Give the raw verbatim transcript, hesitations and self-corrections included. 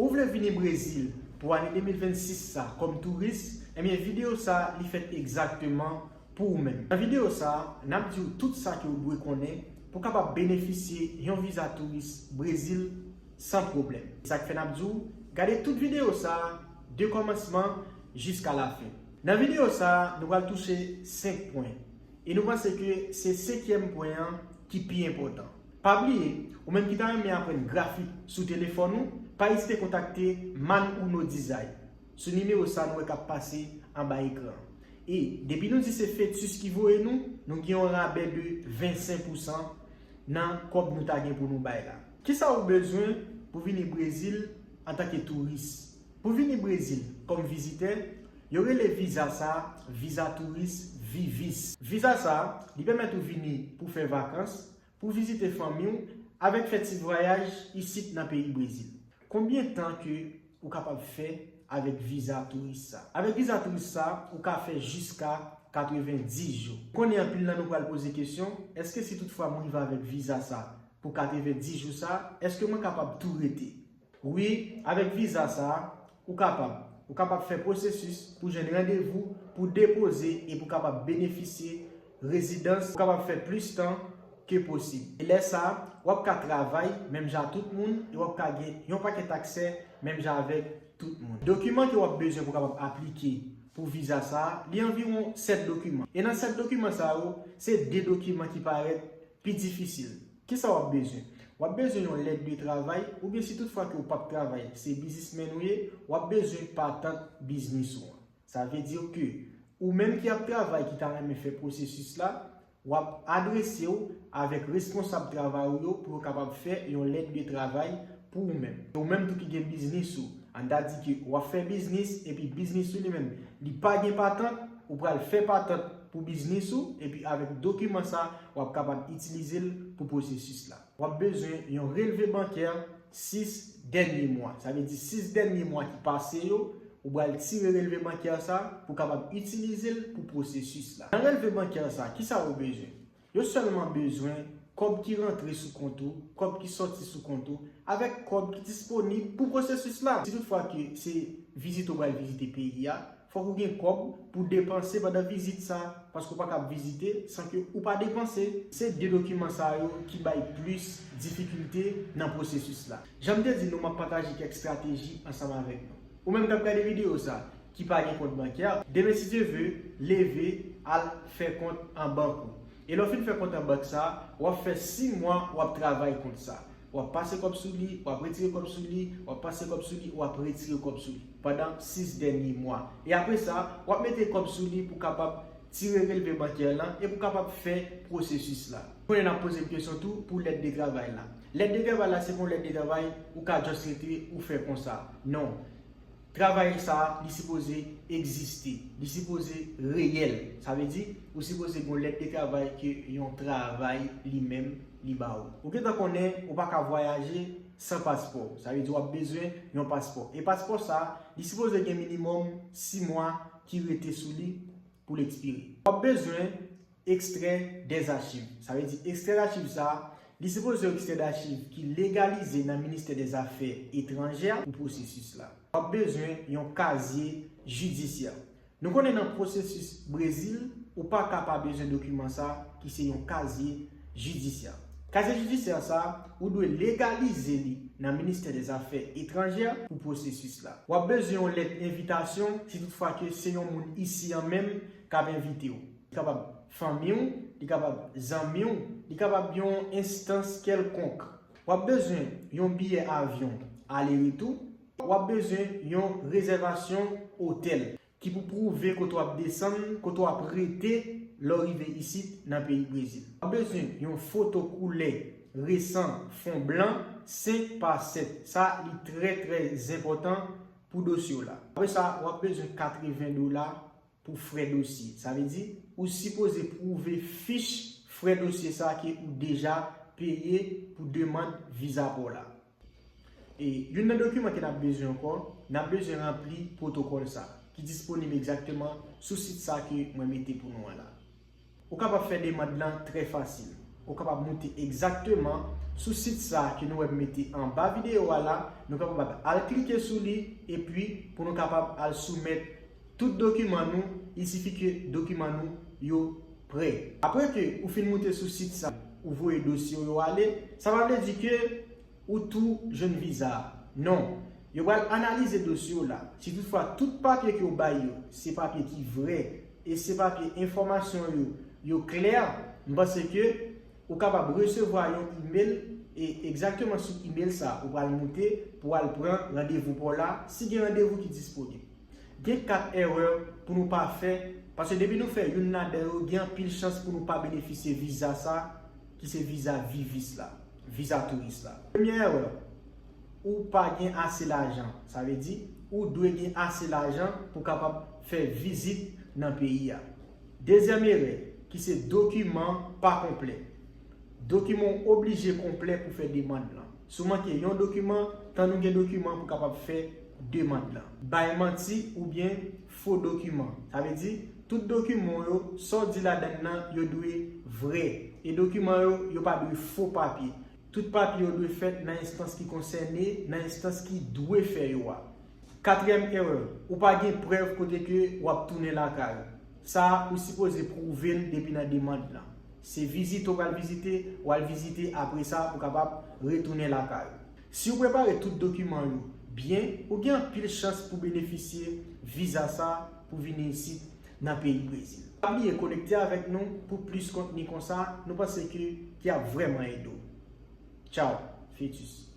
Ou vle vini Brezil pou ane de mil vennsis sa kòm touris? Ebyen, videyo sa li fèt egzakteman pou ou menm. Nan videyo sa, n ap di w tout sa ke w dwe konnen pou w kapab benefisye yon viza touris Brezil san pwoblèm. Sa k fè n ap di w gade tout videyo sa de kòmansman jiska lafen. Nan videyo sa, nou pral touche senk pwen. E nou panse ke se senkyèm pwen an ki pi enpòtan. Pa bliye, ou menm ki ta renmen aprann grafik sou telefòn ou, pa ezite kontakte Man Uno Design sou nimewo sa nou wè k ap pase anba ekran an. E depi nou di se Fetus ki voye nou, nou gen yon rabè de vennsenk pousan nan kòb nou ta gen pou nou bay la. Kisa ou bezwen pou vini Brezil antanke touris? Pou vini Brezil kòm vizitè, yo rele viza sa a viza touris VIVIS. Viza sa a, li pèmèt ou vini pou fè vakans, pou vizite fanmi w, avèk fè ti vwayaj isit nan peyi Brezil. Konbyen tan ke ou kapab fè avèk viza touris sa? Avèk viza touris sa, ou ka fè jiska katrevendis jou. Konnen anpil nan nou pral poze kesyon, èske si toutfwa m rive avèk viza sa pou katrevendis jou sa, èske mwen kapab tou rete? Wi, avèk viza sa, ou kapab. Ou kapab fè pwosesis pou jwenn randevou pou depoze e pou kapab benefisye rezidans, ou kapab fè plis tan ke posib. E lè sa, w ap ka travay menm jan ak tout moun e w ap ka gen yon pakèt aksè menm jan avèk tout moun. Dokiman ke w ap bezwen pou kapab aplike pou viza sa, li anviwon sèt dokiman. E nan sèt dokiman sa yo, se de dokiman ki parèt pi difisil. Kisa w ap bezwen? W ap bezwen yon lèt de travay, oubyen si toutfwa ke w p ap travay, se biznismenn ou ye, w ap bezwen patant biznis ou an. Sa vle di ke ou menm ki ap travay, ki ta renmen fè pwosesis la, w ap adrese w avèk responsab travay ou yo pou yo kapab fè yon lèt de travay pou ou menm. Ou menm tou ki gen biznis ou, ann ta di ke w ap fè biznis epi biznis ou li menm, li pa gen patant, ou pral fè patant pou biznis ou, epi avèk dokiman sa, w ap kapab itilize l pou pwosesis la. W ap bezwen yon relve bankè sis dènye mwa. Sa vle di sis dènye mwa ki pase yo, ou pral tire relve bankè sa pou kapab itilize l pou pwosesis la. Nan relve bankè sa, kisa ou bezwen? Yo sèlman bezwen kòb ki rantre sou kont ou, kòb ki sòti sou kont ou, avèk kòb ki disponib pou pwosesis la. Si toutfwa ke se vizit ou pral vizite peyi a, fòk ou gen kòb pou depanse pandan vizit sa, paske ou pa kab vizite san ke ou pa depanse. Se de dokiman sa yo ki bay plis difikilte nan pwosesis la. Jan m te di nou, m ap pataje kèk estrateji ansanm avèk nou. Ou menm k ap gade videyo sa, ki pa gen kont bankè, demen si Dye ve, leve, al fè kont an bank ou. E lè w fin fè kont an bank sa, w ap fè sis mwa w ap travay kont sa. W ap pase kòb sou li, w ap retire kòb sou li, w ap pase kòb sou li, w ap retire kòb sou li pandan sis dènye mwa. E apre sa, w ap mete kòb sou li pou kapab tire relve bankè lan e pou kapab fè pwosesis la. Kounye a n ap poze n kesyon tou pou lèt de travay la. Lèt de travay la, se pa yon lèt de travay ou ka just rete ou fè konsa. Non. Travay sa, li sipoze egziste, li sipoze reyèl. Sa vle di, ou sipoze gen yon lèt de travay ke yon travay li menm li ba ou. Ou gentan konnen ou pa ka vwayaje san paspò. Sa vle di w ap bezwen yon paspò. E paspò sa, li sipoze gen minimòm sis mwa ki rete sou li pou l ekspire. W ap bezwen ekstrè dèzachiv. Sa vle di ekstrè dachiv sa, li sipoze yon ekstrè dachiv ki legalize nan ministè dèzafè etranjè pou pwosesis la. W ap bezwen yon kazye jidisyè. Nou konnen nan pwosesis Brezil, ou pa ka pa bezwen dokiman sa ki se yon kazye jidisyè. Kazye jidisyè sa, ou dwe legalize li nan ministè dèzafè etranjè pou pwosesis la. W ap bezwen yon lèt envitasyon si toutfwa ke se yon moun isi an menm k ap envite w. Li kapab fanmi w, li kapab zanmi w, li kapab yon enstans kèlkonk. W ap bezwen yon biyè avyon ale retou. W ap bezwen yon rezèvasyon otèl ki pou pwouve kote w ap desann, kote w ap rete lè w rive isit nan peyi Brezil. W ap bezwen yon foto koulè resan fon blan senk pa sèt. Sa li trè, trè enpòtan pou dosye w la. Apre sa, w ap bezwen katreven dola pou frè dosye. Sa vle di, ou sipoze pwouve fich frè dosye sa ke ou deja peye pou demann viza pa w la. E youn nan dokiman ke n ap bezwen ankò, n ap bezwen ranpli pwotokòl sa, ki disponib egzakteman sou sit sa ke mwen mete pou nou an la. Ou kapab fè demann lan trè fasil. Ou kapab moute egzakteman Sou sit sa ke nou wè m mete anba videyo a la, nou kapab al klike sou li, epi pou nou kapab al soumèt tout dokiman nou, il sifi ke dokiman nou yo prè. Apre ke ou fin moute sou sit sa, ou voye dosye w yo ale, sa pa vle di ke ou tou jwenn viza a. Non, yo pral analize dosye w la. Si toutfwa tout papye ke w bay yo, se papye ki vrè, e se papye enfòmasyon yo, yo klè, m panse ke ou kapab resevwa yon imèl, e egzakteman sou imèl sa, ou pral moute pou al pran randevou pa w la, si gen randevou ki disponib. Gen kat erè pou nou pa fè, paske depi nou fè youn ladan yo, gen anpil chans pou nou pa benefisye viza sa, ki se viza vivis la, viza touris la. Premye erè, ou pa gen ase lajan. Sa vle di, ou dwe gen ase lajan pou kapab fè vizit nan peyi a. Dezyèm erè, ki se dokiman pa konplè. Dokiman w oblije konplè pou fè demann lan. Si w manke yon dokiman, tann ou gen dokiman pou kapab fè demann lan. Bay manti oubyen fo dokiman. Sa vle di, tout dokiman w yo, sa w di ladan l lan, yo dwe vrè. E dokiman yo, yo pa dwe fo papye. Tout papye yo dwe fèt nan enstans ki konsène, nan enstans ki dwe fè yo a. Katriyèm erè, ou pa gen prèv kote ke w ap tounen lakay ou. Sa a, ou sipoze pwouve l depi nan demann lan. Se vizite w pral vizite, w al vizite apre sa pou kapab retounen lakay ou. Si w prepare tout dokiman yo byen, ou gen anpil chans pou benefisye viza sa pou vini isit nan peyi Brezil. Pa bliye konekte avèk nou pou plis kontni konsa, nou panse ke ki ap vrèman ede w. Tchao, fetus.